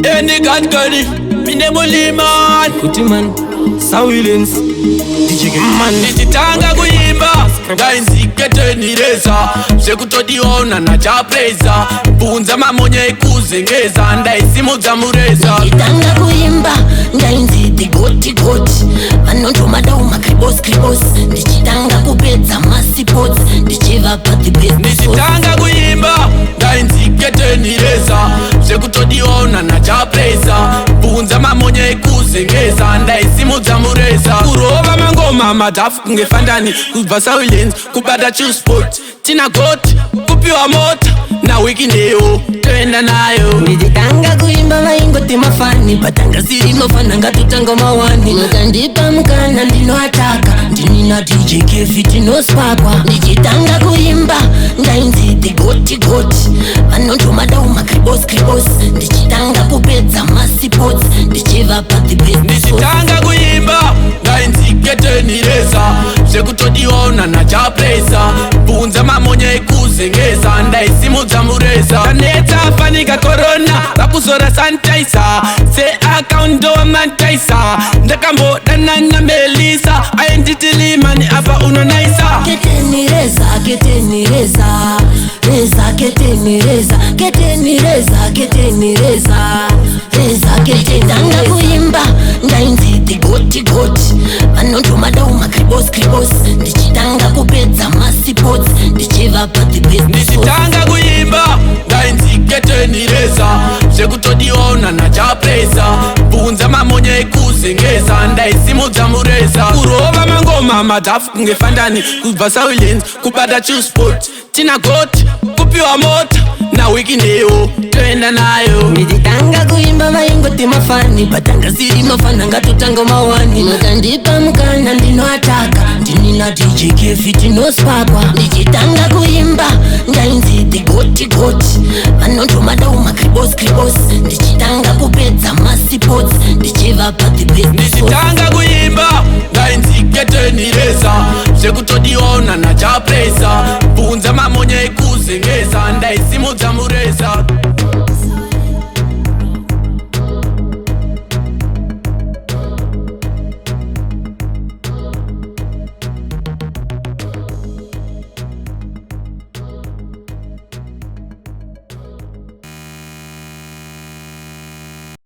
Any god gani, mine muliman. Kuti man, silence. DJ man. Ndichitanga kuimba ndainzi curtain raiser, zvekutodiona nachapresa, bvunza mamonye ekuzengeza, ndaisimudza mureza. Nditanga kuimba ndainzi the GOAT, GOAT, vanondomadawo makribos kribos. Ndichitanga kupedza masipotsi, ndichivapa the best sauce. Ndichitanga kuimba ndainzi curtain raiser, zvekutodiona nachapresa, bvunza mamonye ekuzengeza, ndaisimudza mureza. Kurova mangoma madhafu kunge fandani, kubva silence kubata chisport, tina GOAT kupiwa mota nawikindeo toenda nayo. Ndichitanga kuimba vaingoti mafani, patanga siri mafana, ngatotanga mawani. Mukandipa mukana ndinoataka, ndini na DJ Kefi tinospakwa. Ndichitanga kuimba ndainzi the GOAT, GOAT, vanondomadawo makribos kribos. Ndichitanga kupedza masipotsi, ndichivapa the best sauce. Ndichitanga kuimba ndainzi curtain raiser, zvekutodiona nachapresa, bvunza mamonye ekuzengeza, ndaisimudza mureza. Tanetsa fanika korona, vakuzora sanitizer, seakaundomantaisa. Ndakambodanana Melisa, ainditilimani apa unonaisa. Curtain raiser, curtain raiser, raiser, curtain raiser, curtain raiser, curtain raiser, raiser, curtain. Kuimba ndainzi the GOAT, GOAT, vanondomadawo makribos kribos. Ndichitanga kupedza masipotsi, ndichivapa the best sauce. Ndichitanga kuimba ndainzi curtain raiser, zvekutodiona nachapresa, bvunza mamonye ekuzengeza, ndaisimudza mureza. Kurova mangoma madhafu kunge fandani, kubva silence kubata chisport, tina GOAT kupiwa mota nawikindeo toenda nayo. Ndichitanga kuimba vaingoti mafani, patanga siri mafana, ngatotanga mawani. Mukandipa mukana ndinoataka, ndini na DJ Kefi tinospakwa. Ndichitanga kuimba ndainzi the GOAT, GOAT, vanondomadawo makribos kribos. Ndichitanga kupedza masipotsi, ndichivapa the best sauce. Ndichitanga kuimba ndainzi curtain raiser, zvekutodiona nachapresa, bvunza mamonye ekuzengeza, ndaisimudza mureza.